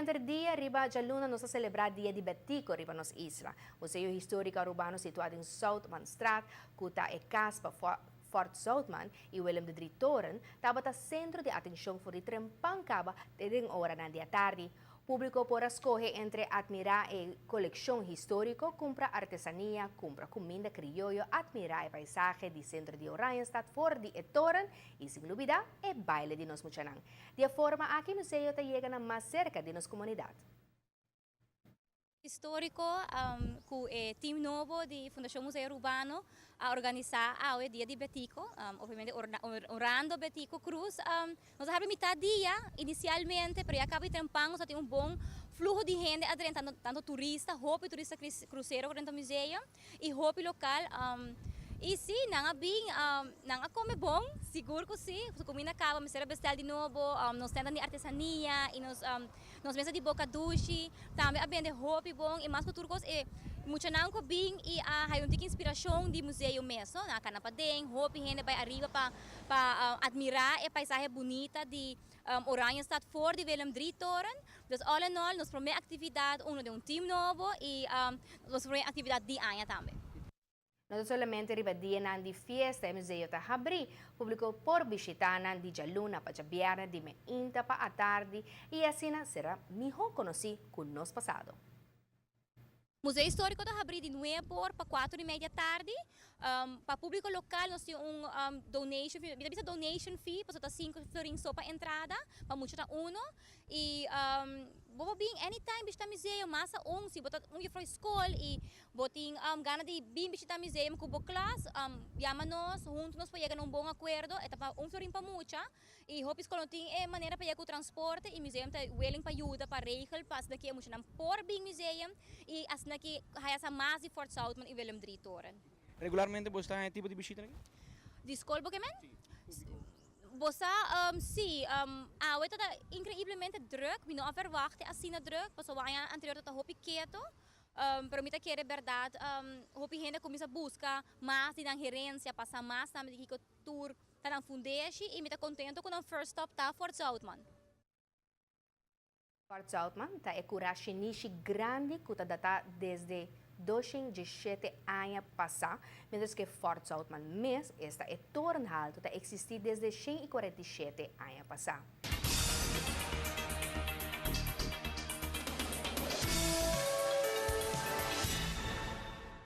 Henter dia riba djaluna nos a selebrá Dia di Betico riba nos isla. Museo Históriko Arubano situá den Zoutmanstraat, ku ta e kas pa Fort Zoutman i Willem de Drie Toren, tabata sentro di atenshon for di trempan kaba te den oranan di atardi. Públiko por a skohe entre atmirá e kolekshon históriko, kumpra artesania, kumpra kuminda krioyo, atmirá e paisahe di sentro di Oranjestad for di e toren i sin lubidá e baile di nos muchanan. Di e forma aki museo ta yega na mas serka di nos komunidat. Históriko ku e tim nobo di Fundashon Museo Arubano a organisá awe Dia di Betico, obviamente honrando Betico Croes. Nos a habri mitad dia inisialmente, pero ya kaba di trempan nos a tin un bon fluho di hende a drenta, tanto turista, hopi turista krusero ku drenta museo i hopi lokal. I sí, nan a bin, nan a kome bon, sigur ku sí, su kuminda kaba mester a bestel di nobo, nos tenta di artesania i nos Nos mesa di boka dushi tambe a bende hopi bon i mas ku tur kos e muchanan ku a bin i a haya un tiki inspirashon di museo mes no. Nan a kana paden, hopi hende bai ariba pa pa admirá e paisahe bunita di Oranjestad for di Willem Drietoren. Dus all in all nos promé aktividat uno den un team nobo i nos promé aktividat di aña tambe. No ta solamente riba dianan di fiesta e museo ta habrí, públiko por bishitá nan di djaluna pa djabièrnè di meinta pa atardi i asina será mihó konosí ku nos pasado. Museo Históriko ta habrí di nuebe or pa kuater i media tardi. Pa públiko lokal nos tin un donation fee, mi ta bisa donation fee pasobra ta sinku florin so pa entrada, pa mucha ta uno. I bo por bin anytime bishita museo, mas aun si bo ta un jufrou di skol i Bo tin gana di bin bishita museum ku bo klas? Yama nos, huntu nos por yega na un bon akuerdo. E ta pa un florin pa mucha i hopi skol no tin e manera pa yega ku transporte i museum ta willing pa yuda pa regel pa asina ki e muchanan por bin museum i asina ki haya sa mas di Fort Zoutman i Willem Drietoren. Regularmente bo sta haña e tipo di bishita aki? Di skol bo ke men? Bo sa, si, awe ta ta inkreiblemente druk, mi no a verwachta asina druk pasobra aña anterior ta ta hopi keto. Pero mi ta kere berdad hopi hende a cuminsa busca mas di nan herencia, pasa mas tambe di kico tur ta nan fundeshi y mi ta contento cu nan first stop ta Fort Zoutman. Fort Zoutman ta e cura shinishi grandi cu ta data desde 217 aña pasa, mientras cu e Fort Zoutman mes, esta e toren halto, ta existi desde 147 aña pasa.